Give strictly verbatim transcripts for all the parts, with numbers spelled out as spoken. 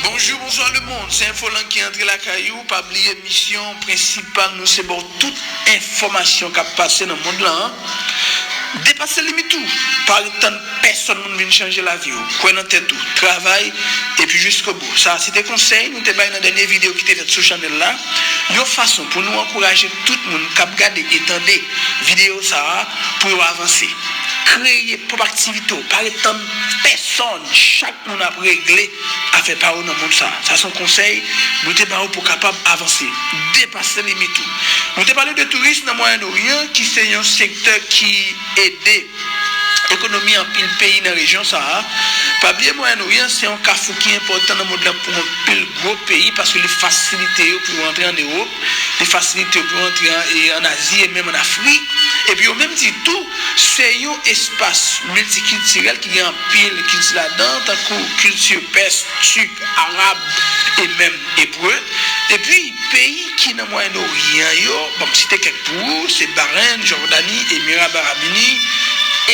Bonjou, bonswa lemonn, se Enfolang ki antre lakay ou. Pa bliye misyon prensipal nou se ba w tout enfòmasyon k ap pase nan mond lan an. Depase limit ou, pa ret tann pèsonn moun vin chanje lavi w. Kwè nan tèt ou, travay, epi jiskobou. Sa a se te konsèy nou te bay nan dènye videyo ki te fèt sou chanèl la. Yon fason pou nou ankouraje tout moun k ap gade e tande videyo sa a pou yo avanse. Kreye pwòp aktivite w, pa ret tann pèsonn. Chak moun ap regle afè pa yo nan mond sa. Sa se yon konsèy nou te ba ou pou w kapab avanse, depase limit ou. Nou te pale de touris nan Mwayen Oryan ki se yon sektè ki ede ekonomi anpil peyi nan rejyon sa a. Pa bliye Mwayen Oryan se yon kafou ki enpòtan nan mond lan pou anpil gwo peyi paske li fasilite yo pou yo antre ann Ewòp, li fasilite yo pou yo antre ann Azi e menm ann Afrik. Epi yo menm di tou, se yon espas miltikiltirèl ki gen anpil kilti ladan, tankou kilti pès, tuk, arab e menm ebre. Epi peyi ki nan Mwayen Oryan yo, ban m site kèk pou ou, se Bahreïn, Jòdani, Emirat Arab Ini,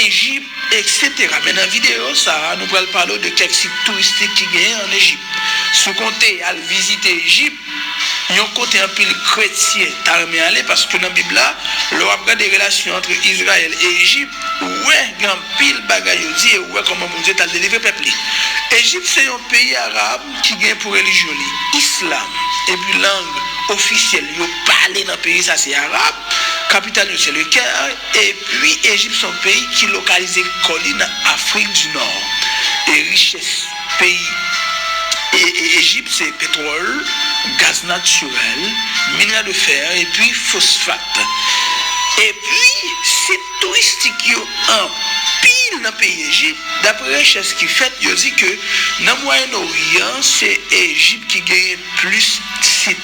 Ejip, etsetera. Men nan videyo sa a, nou pral pale w de kèk sit touristik ki genyen ann Ejip. Si w konte al vizite Ejip, yon kote anpil kretyen ta renmen ale, paske nan Bib la, lè w ap gade relasyon ant Izrayèl e Ejip, ou wè gen anpil bagay yo di e ou wè kòman Bondye t al delivre pèp li. Ejip se yon peyi arab ki gen pou relijyon li islam, epi lang ofisyèl yo pale nan peyi sa se arab, kapital yo se Le Caire, epi Ejip se yon peyi ki lokalize kò li nan Afrik di Nò. E richès peyi e, e, Ejip se petwòl, gaz natirèl, minerai de fer epi fosfat. Epi sit touristik yo anpil nan peyi Ejip. Dapre rechèch ki fèt, yo di ke nan Mwayen Oryan, se Ejip ki genyen plis sit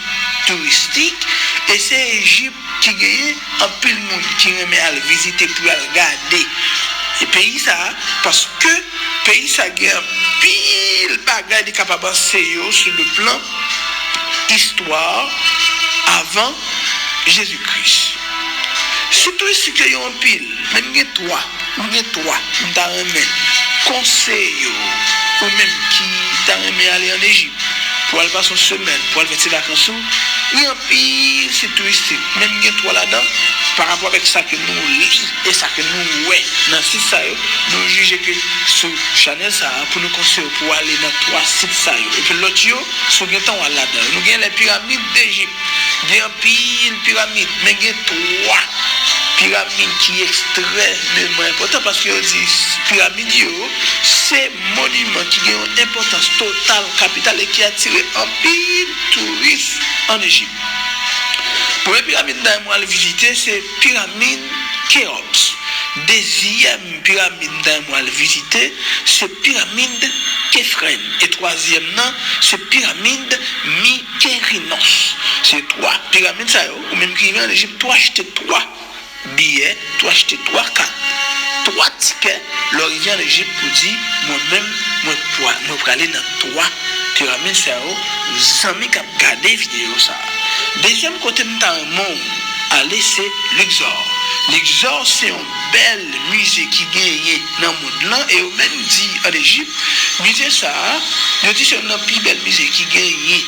touristik, e se Ejip ki genyen anpil moun ki renmen al vizite pou y al gade. E peyi sa a, paske peyi sa a gen anpil bagay li kapab anseye w sou le plan istwa avan Jezi Kris. Sit touristik yo anpil, men m gen twa, m gen twa m ta renmen konseye w, ou menm ki ta renmen ale ann Ejip, pou al pase yon semèn, pou al fè ti vakans ou, gen anpil sit touristik, men m gen twa ladan, pa rapò avèk sa ke nou li e sa ke nou wè nan sit sa yo, nou jije ke sou chanèl sa a, pou nou konseye w pou w ale nan twa sit sa yo. Epi lòt yo, si w gentan w al ladan yo. Nou gen les pyramides d'Égypte. Gen anpil piramid, men gen twa piramid ki ekstrèmeman enpòtan, paske yo di piramid yo se moniman ki gen yon enpòtans total, kapital, e ki atire anpil touris ann Ejip. Premye piramid m ta renmen w al vizite, se piramid Khéops. Dezyèm piramid m ta renmen w al vizite, se piramid Kefren. E twazyèm nan, se piramid Mykérinos. Se twa piramid sa yo, ou menm ki rive ann Ejip, tou achte twa biyè, tou achte twa kat, twa tikè, lè w rive ann Ejip pou di, mwen menm, mwen pwa-, mwen prale nan twa piramid sa yo, zanmi k ap gade videyo sa a. Dezyèm kote m ta renmen w ale, se Luxor. Luxor se yon bèl mize ki genyen nan mond lan, e yo menm di ann Ejip, mize sa a, yo di se youn nan pi bèl mize ki genyen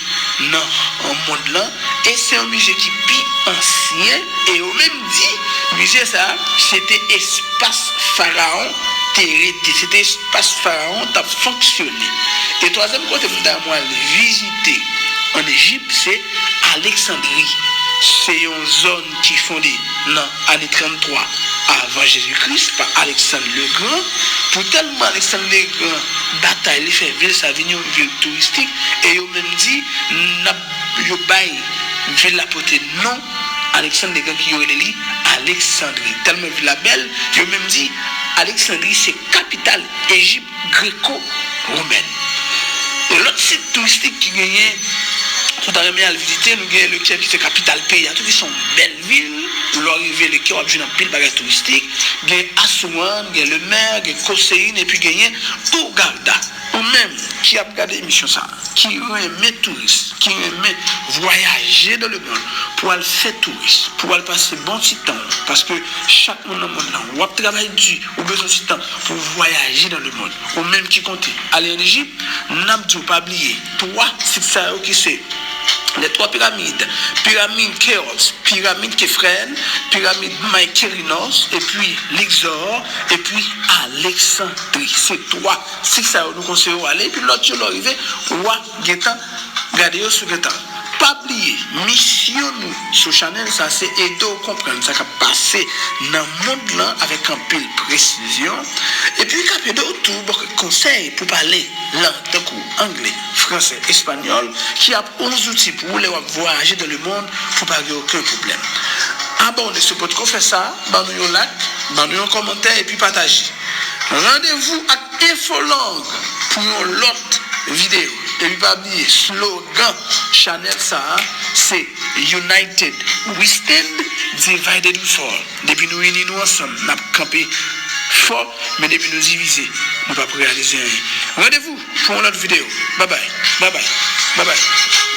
nan, nan mond lan, e se yon mize ki pi ansyen, e yo menm di, mize sa a, se te espas Farawon te rete, se te espas Farawon t ap fonksyone. E twazyèm kote m ta renmen w al vizite ann Ejip, se Aleksandri. Se yon zòn ki fonde nan ane tranntwa avan Jezi Kris pa Aleksann Legran. Pou tèlman Aleksann Legran batay, li fè vil sa vin yon vil touristik, e yo menm di, n ap, yo bay vil la pote non Aleksann Legran ki yo rele li Aleksandri. Tèlman vil la bèl, yo menm di Aleksandri se kapital Ejip greko-womèn. E lòt sit touristik ki genyen, si w ta renmen al vizite, nou gen Le Caire ki se kapital peyi a tou, ki se yon bèl vil. Lè w rive Le Caire, w ap jwenn anpil bagay touristik. Gen Asouan, gen Le Maire, gen Koseyin, epi genyen Hurghada. Ou menm ki ap gade emisyon sa, ki renmen touris, ki renmen vwayaje dans le monde, pou al fè touris, pou al pase bon ti tan, paske chak moun nan mond lan, w ap travay di, ou bezwen ti tan pou vwayaje dans le monde. Ou menm ki konte ale ann Ejip, n ap di w pa bliye twa sit sa yo ki se les trois pyramides, pyramid Khéops, pyramid Khéfrène, pyramid Mykérinos, epi Luxor, epi Alexandrie. Se twa sit sa yo nou konseye w ale, epi lòt yo lè w rive, w a gentan gade yo si w gentan. Pa bliye, misyon nou sou chanèl sa se ede w konprann sa k ap pase nan mond lan avèk anpil presizyon, epi k ap ede w tou ba w konsèy pou pale lang tankou angle, franse, espanyòl, ki ap yon zouti pou ou lè w ap vwayaje dans le monde pou pa gen okenn pwoblèm. Abòne si w potko fè sa, ban nou yon like, ban nou yon kòmantè epi pataje. Randevou ak Infolang pou yon lòt videyo. Epi pa bliye, slogan chanèl sa a se United We Stand, Divided We Fall. Depi nou ini nou ansanm, n ap kanpe fò, men depi nou divize, nou p ap reyalize anyen. Randevou pou yon lòt videyo. Babay, babay, babay.